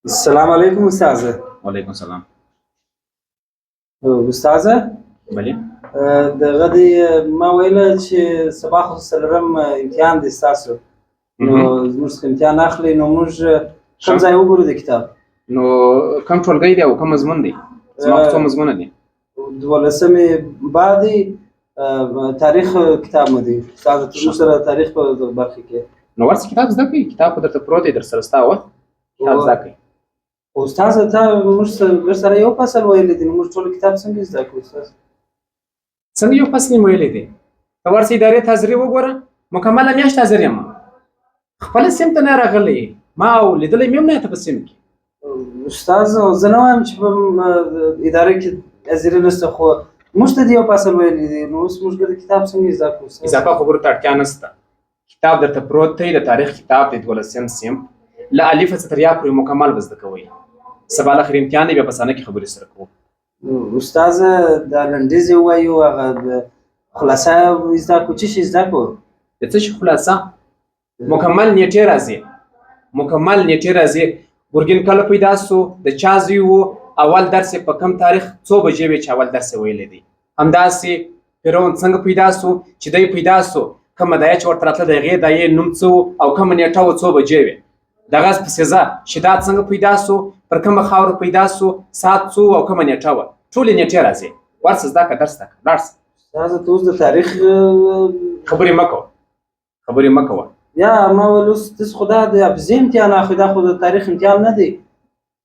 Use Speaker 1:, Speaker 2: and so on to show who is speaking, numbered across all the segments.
Speaker 1: السلام علیکم استاد.
Speaker 2: وعلیکم السلام.
Speaker 1: استاد.
Speaker 2: بله.
Speaker 1: دغه دی ما ویل چې سبا خو څلورم امتحان دی ستاسو، نو زموږ څخه امتحان اخلي، نو موږ کوم ځای وګورو د کتاب؟
Speaker 2: نو کوم ټولګی دی او کوم مضمون دی؟ زما خو څو مضمونه دي.
Speaker 1: دولسمې بعدي تاریخ کتاب مو دی استاد، ته موږ سره تاریخ په برخه کې.
Speaker 2: نو ورسې کتاب زده کړئ، کتاب خو درته پروت دی، در سره ستا وه، کتاب زده کړئ.
Speaker 1: استاد، ته موږ سره یو فصل ویلی دی، نو موږ ټول کتاب څنګه زده کړو استاد؟
Speaker 2: څنګه یو فصل مې ویلی دی؟ ته ورسې ادارې ته حاضري وګوره، مکمله میاشت حاضر یم، خپله سیم ته نه راغلی، ما او لیدلی مې هم نه ته په سیم کې.
Speaker 1: استاد، زه نه وایم چې په اداره کې حاضري نشته، خو موږ ته دې یو فصل ویلی دی، نو اوس موږ ګرد کتاب څنګه زده کړو؟
Speaker 2: اضافه خبرو ته اړتیا نشته. کتاب درته پروت دی، د تاریخ کتاب دی، 12 صنف له الفه څخه تر یا پورې مکمل به زده کوئ. سبا له خیر امتحان دی، بیا په ثانه کې خبرې سره کوو.
Speaker 1: استاد، دا لنډیز یې ووایو، هغه خلاصه زده کړو، څه شي زده کړو؟
Speaker 2: د څه شي خلاصه؟ مکمل نیټې راځي، مکمل نیټې راځي. ګورګین کله پیدا سو، د چا زوی و، اول درس یې په کوم تاریخ څو بجې وې چې اول درس یې ویلی دی. همداسې فرعون څنګه پیدا سو، چې دی پیدا سو کومه دایه چې ورته راتله د هغې دایې نوم څه و او کومه نیټه و څو بجې وې. دغه پسې ځه شداد څنګه پیدا سو، پر کومه خاوره پیدا سو، ساعت څو او کومه نیټه وه، ټولې نیټې راځي. ورسه زده کړه، درس زده کړه، لاړ شه.
Speaker 1: استاد، ته اوس د تاریخ
Speaker 2: خبرې مه کوه، خبرې مه کوه.
Speaker 1: یا ما ویل اوس تاسو خو دا د حافظې امتحان اخلي، دا خو د تاریخ امتحان نه دی،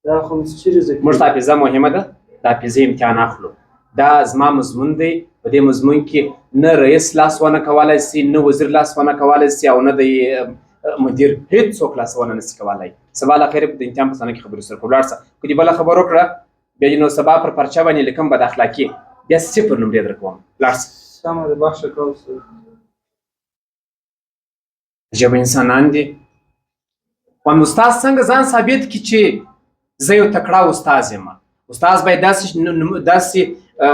Speaker 1: دا خو چېرې زده کېږي؟
Speaker 2: موږ ته حافظه مهمه ده، د حافظې امتحان اخلو. دا زما مضمون دی، په دې مضمون کې نه رئیس لاسوهنه کولی سي، نه وزیر لاسوهنه کولی سي، او نه د مدیر، هېڅوک لاسوهنه نه سي کولی. سبا له خیره د امتحان په ثانه کې خبرې سره کوو. لاړ شه، که دې بله خبره وکړه بیا دې نو سبا پر پرچه باندې لیکم بد اخلاقي، بیا صفر نمرې درکوم. لاړ شه.
Speaker 1: سمه ده، بخښه کوم استاد.
Speaker 2: ژبه انسانان دي. وام استاد څنګه ځان ثابت کړي چې زه یو تکړه استاد یم؟ استاد باید داسې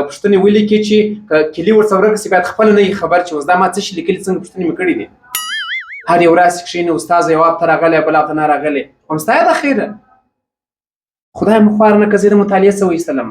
Speaker 2: پوښتنې ولیکي چې که کیلي ورڅخه ورکه سي باید خپله نه وي خبر چې اوس دا ما څه شي لیکلي، څنګه پوښتنې مې کړي دي. هر یو راسي کښېني، استاد جواب ته راغلی، بل ته نه راغلی. هم ستا ده خیره، خدای مو خوار نه که زه د مطالعې څه وایستلم.